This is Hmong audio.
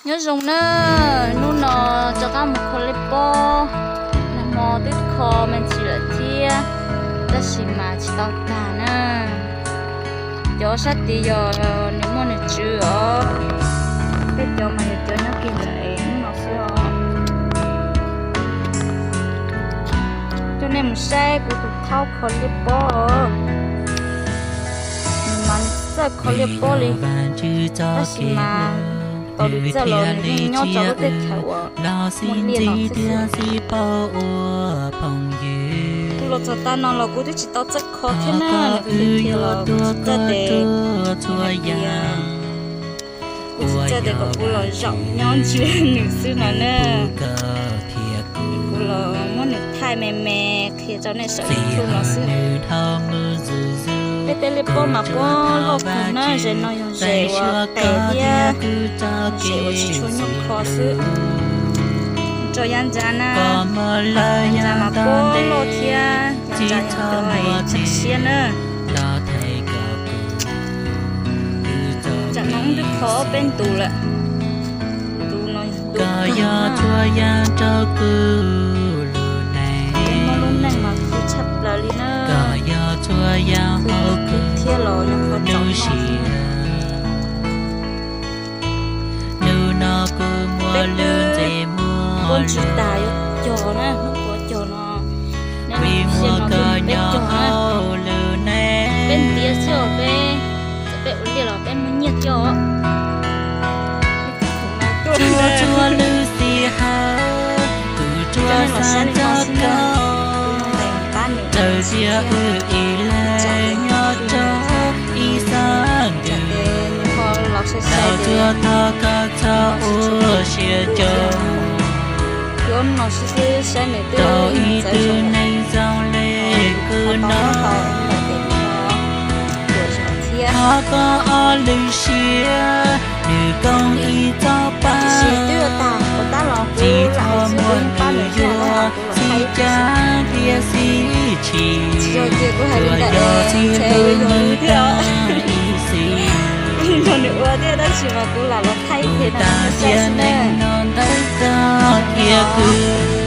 Nyob zoo na, hnub no rov qab mus kho liaj pob. Nag hmo twb kho me ntsis lawm thiab, tab sis mas tsis tau tag na. Cov sab tid yog nws muaj nws tswv os, peb cov mas yog cov nyob kiag ntawm hnub no xwb os. Coj nej mus saib kuv tus thaub kho liaj pob os. Nws mas txawj kho liaj pob li, tab sis mas tau li txawj los nws yeej nyob rau lub teb chaws uas muaj liaj no xwb xwb. Kuv los txog tag no los kuv twb tsis tau txawj kho thiab na, nws qhia qhia los kuv tsis txawj tes, nws hais tias kuv tsis txawj tes kom kuv los zaum nyob ntsia nws xwb no na. Kuv los muab nws thaij me me qhia rau nej saum YouTube no xwb. Peb tej liaj pob mas puab loj kawg na, zem no yog zem uas qes thiab zem uas tsis tshua nyuaj kho xwb. Rau yav ntsa na, yav ntsa mas puab loj thiab, yav ntsa yog cov tshee siab na. Tsam no wb twb kho ob peb ntus lawm. Ntu no yog ntu kawg na. Peb Hmoob lub neej mas khwv tshaj plaws li na. Khwv thiab los yog qhov txaus no. Peb twb puab ntswg tas yuav cog na, hnub puav cog no. Neb xyoo no peb cog na. Peb ntiav xwb os, peb, txawm peb ua liaj los peb muaj nyiaj thiab os. Coj nej los saib li no xwb na. Kuv ntais qab nws tsam tes nws ho los sai sai ces yuav no sib twb saib nws twb txawv zoo. Kuv tau tau lawm ces kuv ho tuam zog thiab. Tiam sis twb yuav tag puas tab los kuv lam hais xwb, kuv yeej pab nws thiab, kuv los thaij ib pliag xwb. Tsis yog ces kuv hais li ntawd es ntshe yuav yog nws thiab os. Kuv nrog nws ua thiab tab sis mas kuv lam los thaij ib pliag rau nej saib xwb na.